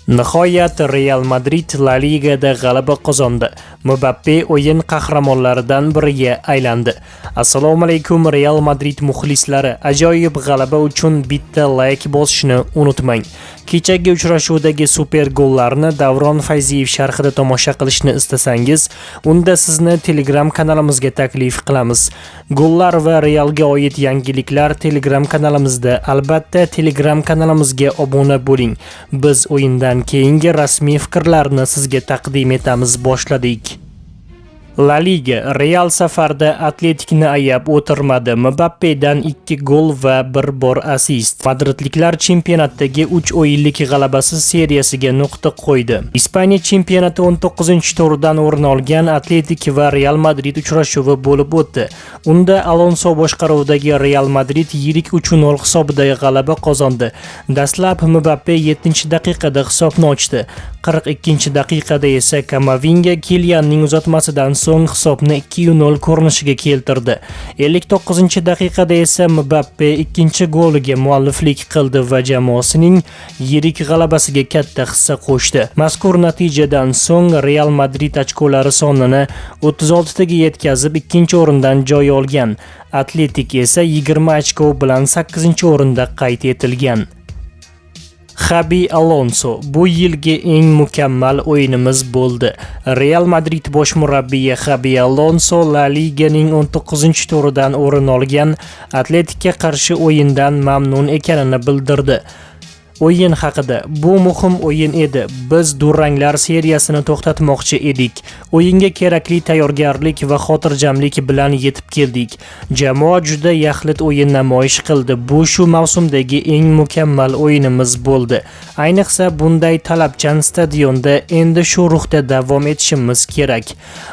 Nihoyat Real Madrid La Ligada g'alaba qozondi. Mbappe o'yin qahramonlaridan biriga aylandi. Assalomu alaykum, Real Madrid muxlislari. Ajoyib g'alaba uchun bitta like bosishni unutmang. Kechagi uchrashuvdagi super gollarni Davron Fayziyev sharhida tomosha qilishni istasangiz, unda sizni Telegram kanalimizga taklif qilamiz. Gollar va Realga oid yangiliklar Telegram kanalimizda. Albatta, Telegram kanalimizga obuna bo'ling. Biz o'yindan keyingi rasmiy fikrlarni sizga taqdim etamiz. Boshladik. La Liga: Real safarda Atletikni ayab o'tirmadi. Mbappedan 2 gol va 1 bor assist. Madridliklar chempionatdagi 3 o'yinlik g'alabasiz seriyasiga nuqta qo'ydi. Ispaniya chempionati 19-turdan o'rin olgan Atletik va Real Madrid uchrashuvi bo'lib o'tdi. Unda Alonso boshqaruvidagi Real Madrid yirik 3-0 hisobida g'alaba qozondi. Dastlab Mbappe 7-daqiqada hisobni ochdi. 42-daqiqada esa Kamavinga Kilianning uzatmasidan so'ng hisobni 2-0 ko'rinishiga keltirdi. 59-daqiqada esa Mbappe ikkinchi goliga mualliflik qildi va jamoasining yirik g'alabasiga katta hissa qo'shdi. Mazkur natijadan so'ng Real Madrid ochkolari sonini 36 taga yetkazib, ikkinchi o'rindan joy olgan. Atletik esa 20 ochko bilan 8-o'rinda qayd etilgan. Xabi Alonso: "Bu yilgi eng mukammal o'yinimiz bo'ldi." Real Madrid bosh murabbiyi Xabi Alonso La Liganing 19-turidan o'rin olgan Atletikka qarshi o'yindan mamnun ekanini bildirdi. O'yin haqida: "Bu muhim o'yin edi. Biz duranglar seriyasini to'xtatmoqchi edik. O'yinga kerakli tayyorgarlik va xotirjamlik bilan yetib keldik. Jamoa juda yaxlit o'yin namoyish qildi. Bu shu mavsumdagi eng mukammal o'yinimiz bo'ldi. Ayniqsa bunday talabchan stadionda. Endi shu ruhda davom etishimiz kerak."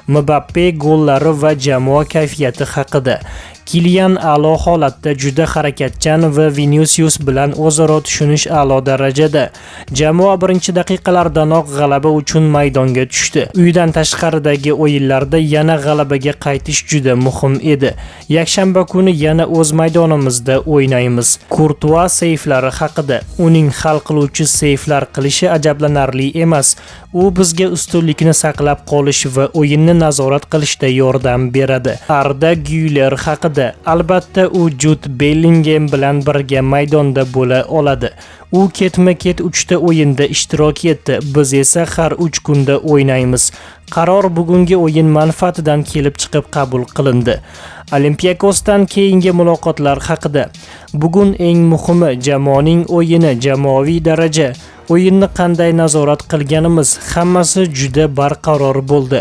Mbappe gollari va jamoa kayfiyati haqida: "Kilian a'lo holatda, juda harakatchan va Vinisius bilan o'zaro tushunish a'lo darajada. Jamoa birinchi daqiqalardanoq g'alaba uchun maydonga tushdi. Uydan tashqaridagi o'yinlarda yana g'alabaga qaytish juda muhim edi. Yakshanba kuni yana o'z maydonimizda o'ynaymiz." Kurtua seyflari haqida: "Uning hal qiluvchi seyflar qilishi ajablanarli emas. U bizga ustunlikni saqlab qolish va o'yinni nazorat qilishda yordam beradi." Arda Gyuler haqida: "Albatta, u Jud Bellingem bilan birga maydonda bo'la oladi. U ketma-ket uchta o'yinda ishtirok etdi. Biz esa har 3 kunda o'ynaymiz. Qaror bugungi o'yin manfaatidan kelib chiqib qabul qilindi." Olimpiakosdan keyingi muloqotlar haqida: "Bugun eng muhimi jamoaning o'yini, jamoaviy daraja. O'yinni qanday nazorat qilganimiz, hammasi juda barqaror bo'ldi.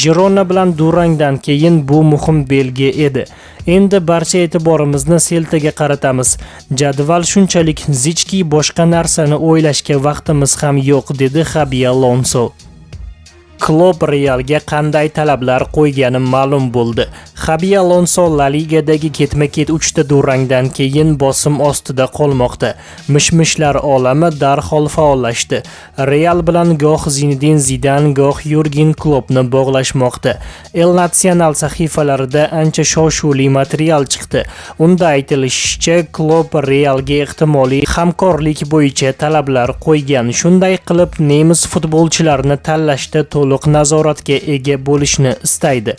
Girona bilan durangdan keyin bu muhim belgi edi. Endi barcha e'tiborimizni Seltaga qaratamiz. Jadval shunchalik zichki, boshqa narsani o'ylashga vaqtimiz ham yo'q", dedi Xabi Alonso. Klopp Realga qanday talablar qo'ygani ma'lum bo'ldi. Xabi Alonso La Ligadagi ketma-ket uchta durangdan keyin bosim ostida qolmoqda. Mish-mishlar olami darhol faollashdi. Real bilan goh Zinedin Zidan, goh Yurgen Kloppni bog'lashmoqda. El Nacional sahifalarida ancha shov-shuvli material chiqdi. Unda aytilishicha, Klopp Realga ehtimoliy hamkorlik bo'yicha talablar qo'ygan. Shunday qilib, nemis futbolchilarini tanlashda to'liq nazoratga ega bo'lishni istaydi.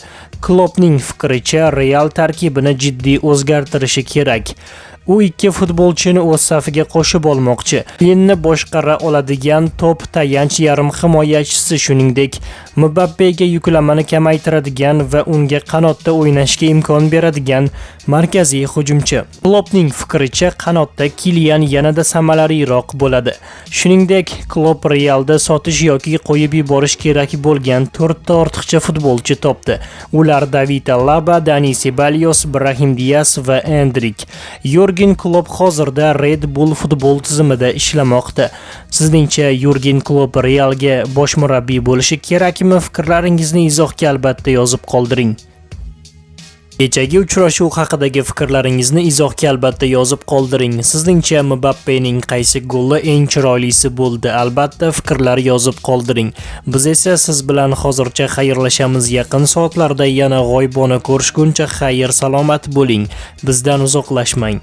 Kloppning fikricha, Real tarkibini jiddiy o'zgartirishi kerak. U ikki futbolchini o'z safiga qo'shib olmoqchi. O'yinni boshqara oladigan top tayanch yarim himoyachisi, shuningdek, Mbappega yuklamani kamaytiradigan va unga qanotda o'ynashga imkon beradigan markaziy hujumchi. Kloppning fikricha, qanotda Kilian yanada samaraliroq bo'ladi. Shuningdek, Klopp Realda sotish yoki qo'yib yuborish kerak bo'lgan to'rtta ortiqcha futbolchi topdi. Ular David Alaba, Dani Sebalyos, Brahim Dias va Endrik. Yurgen Klopp hozirda Red Bull futbol tizimida ishlamoqda. Sizningcha, Yurgen Klopp Realga bosh murabbiy bo'lishi kerakmi? Fikrlaringizni izohga albatta yozib qoldiring. Kechagi uchrashuv haqidagi fikrlaringizni izohga albatta yozib qoldiring. Sizningcha, Mbappening qaysi goli eng chiroylisi bo'ldi? Albatta, fikrlar yozib qoldiring. Biz esa siz bilan hozircha xayrlashamiz. Yaqin soatlarda yana g'oyibona ko'rishguncha xayr, salomat bo'ling. Bizdan uzoqlashmang.